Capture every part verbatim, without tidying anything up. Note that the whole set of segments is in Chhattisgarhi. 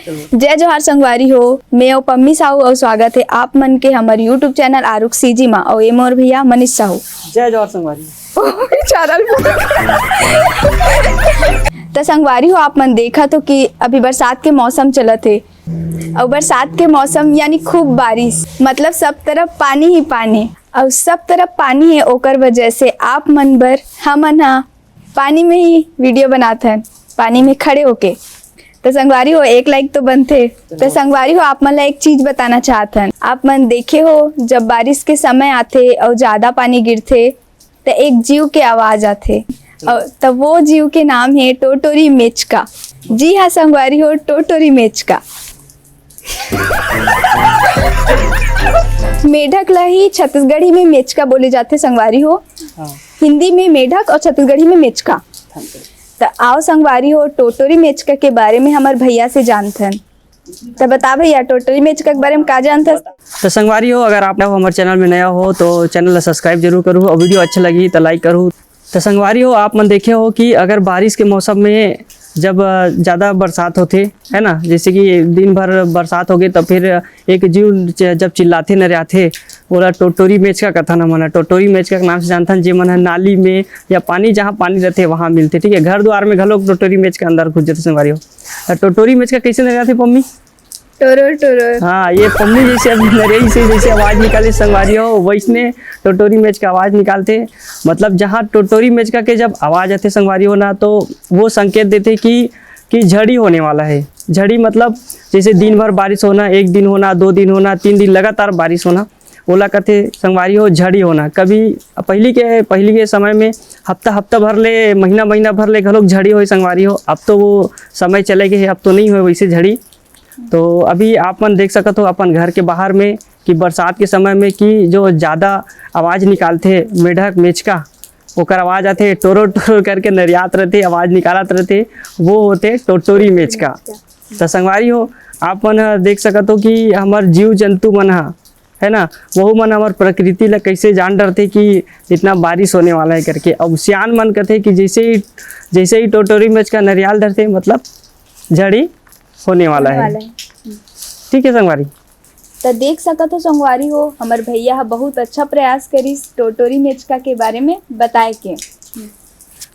जय जोहार संगवारी हो, मैं ओ पम्मी साहू अउ स्वागत हे आप मन के हमर YouTube चैनल आरुक सीजी मा। अउ ए मोर भैया मनीष साहू। जय जोहार संगवारी। चैनल त संगवारी हो, आप मन देखत हो कि अभी बरसात के मौसम चलत हे, अउ बरसात के मौसम यानी खूब बारिश, मतलब सब तरफ पानी ही पानी, अउ सब तरफ पानी हे। ओकर वजह से आप मन बर हमन हा पानी में ही वीडियो बनात हन, पानी में खड़े होके। त संगवारी हो, एक लाइक तो बनथे। त संगवारी हो, आप मन ला एक चीज बताना चाहत हन। आप मन देखे हो, जब बारिश के समय आथे अउ ज्यादा पानी गिरथे, त एक जीव के आवाज आथे, अउ त वो जीव के नाम हे टोटोरी मेचका। जी हाँ संगवारी हो, टोटोरी मेचका। मेढक ला ही छत्तीसगढ़ी में मेचका बोले जाथे संगवारी हो। हाँ। हिंदी में मेढक अउ छत्तीसगढ़ी में मेचका। हाँ, सर। त आओ संगवारी हो, टोटोरी मेचका के बारे में हमर भैया से जानथन। त बता भैया, टोटोरी मेचका के बारे में का जानथस? त संगवारी हो, अगर आप हमर चैनल में नया हो तो चैनल ला सब्सक्राइब जरूर करू, अउ वीडियो अच्छा लगी त लाइक करू। त संगवारी हो, आप मन देखे हो कि अगर बारिश के मौसम में जब, अ, ज़्यादा बरसात होथे, है ना, जैसे कि दिन भर बरसात होगे, तब फिर एक जीव च-, जब चिल्लाथे, नरियाथे, ओला टोटोरी मेचका कथन हमन ह। टोटोरी मेचका के नाम से जानथन, जे मन ह नाली में या पानी, जहाँ पानी रहथे, वहाँ मिलथे, ठीक है। घर दुआर में घलो टोटोरी मेचका अंदर घुस जथे संगवारी हो। त टोटोरी मेचका कैसे नरियाथे पम्मी? टोरोर, टोरोर। हाँ, ये पम्मी जैसे अभी नरेई से जैसे आवाज निकाले संगवारी हो, वैसने टोटोरी मेचका आवाज निकालथे। मतलब, जहाँ टोटोरी मेचका के जब आवाज आथे संगवारी हो ना, तो वो संकेत देथे कि, कि झड़ी होने वाला है। झड़ी मतलब जैसे दिन भर बारिश होना, एक दिन होना, दो दिन होना, तीन दिन लगातार बारिश होना, ओला कथे संगवारी हो झड़ी होना। कभी पहली के, पहली के समय में हफ्ता, हफ्ता भर ले, महीना, महीना भर ले घलोक झड़ी होय संगवारी हो। अब तो वो समय चले गए हे, अब तो नहीं होय वैसे झड़ी। तो अभी आप मन देख सकत हो अपन घर के बाहर में कि बरसात के समय में कि जो ज़्यादा आवाज़ निकालथे मेढक, मेचका, ओकर आवाज़ आथे, टोरो टोरो करके नरियात रहथे, आवाज़ निकालत रहथे, वो होथे टोटोरी मेचका। त संगवारी हो, आप मन ह देख सकत हो कि हमर जीव जंतु मन ह, है ना, वहू मन हमर प्रकृति ला कैसे जान डरथे कि इतना बारिश होने वाला है करके। अब सियान मन कथे कि जैसे ही, जैसे ही टोटोरी मेचका नरियाल डरथे, मतलब झड़ी होने वाला होने है। वाला है। हम्म। ठीक है संगवारी। त देख सकत हो संगवारी हो, हमर भैया ह बहुत अच्छा प्रयास करिस टोटोरी मेचका के बारे में बताए के।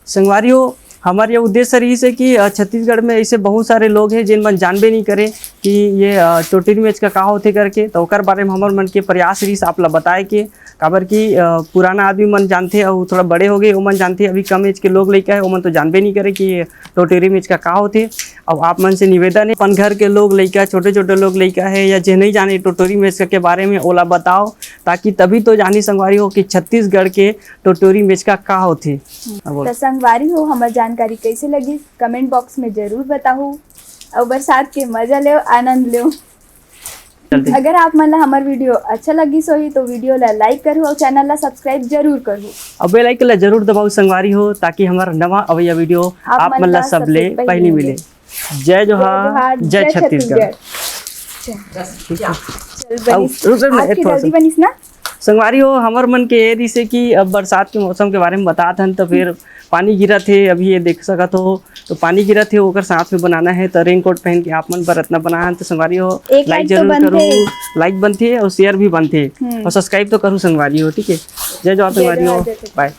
संगवारी हो, हमर ये उद्देश्य रहिस हे कि, अ, छत्तीसगढ़ में ऐसे बहुत सारे लोग हैं जिन मन जानबे नहीं करे कि ये, अ, टोटोरी मेचका का होथे करके। तो ओकर बारे में हमर मन के प्रयास रहिस आप ला बताए के, काबर कि, अ, पुराना आदमी मन जानथे अउ थोड़ा बड़े हो गए, ओमन जानथे। अभी कम एज के लोग लइका है, ओमन तो जानबे नहीं करे कि ये टोटोरी मेचका का होथे। अउ आप मन से निवेदन है, अपन घर के लोग लइका, छोटे-छोटे लोग लइका है या जे नहीं जाने टोटोरी मेचका के बारे में, ओला बताओ, ताकि तभी तो जानी संगवारी हो कि छत्तीसगढ़ के टोटोरी मेचका का होथे। हाँ, बोल। त संगवारी हो, हमर जानकारी कैसे लगी, कमेंट बॉक्स में जरूर बताहू। अउ बरसात के मजा लेव, आनंद लेव। चलते। अगर आप मन ला हमर वीडियो अच्छा लगिस होही, तो वीडियो ला लाइक करू अउ चैनल ला सब्सक्राइब जरूर करू। अउ बेल आइकन ला जरूर दबाऊ संगवारी हो, ताकि हमर नवा अवैया वीडियो आप आप मन मन ला ला सबले सबसे पहली पहली मिले। मिले। जय जोहार, जय जोहार, जय जय छत्तीसगढ़। छत्तीसगढ़। चल, अउ बनिस। रुक, रुक, आज एक के थोड़ा जल्दी सा। बनिस ना? संगवारी हो, हमर मन के ये रिसे कि अब बरसात के मौसम के बारे में बतात हन, तो फिर पानी गिरत हे, अभी ये देख सकत हो, तो पानी गिरत हे, ओकर साथ में बनाना है, तो रेनकोट पहन के आप मन बर अतना बना हन। तो संगवारी हो, एक लाइक like तो जरूर बनथे। करू, लाइक बनथे अउ शेयर भी बनथे, हम्म। अउ सब्सक्राइब तो करू संगवारी हो, ठीक है। जय जोहार जय संगवारी जोहार, हो, जय छत्तीसगढ़। बाय।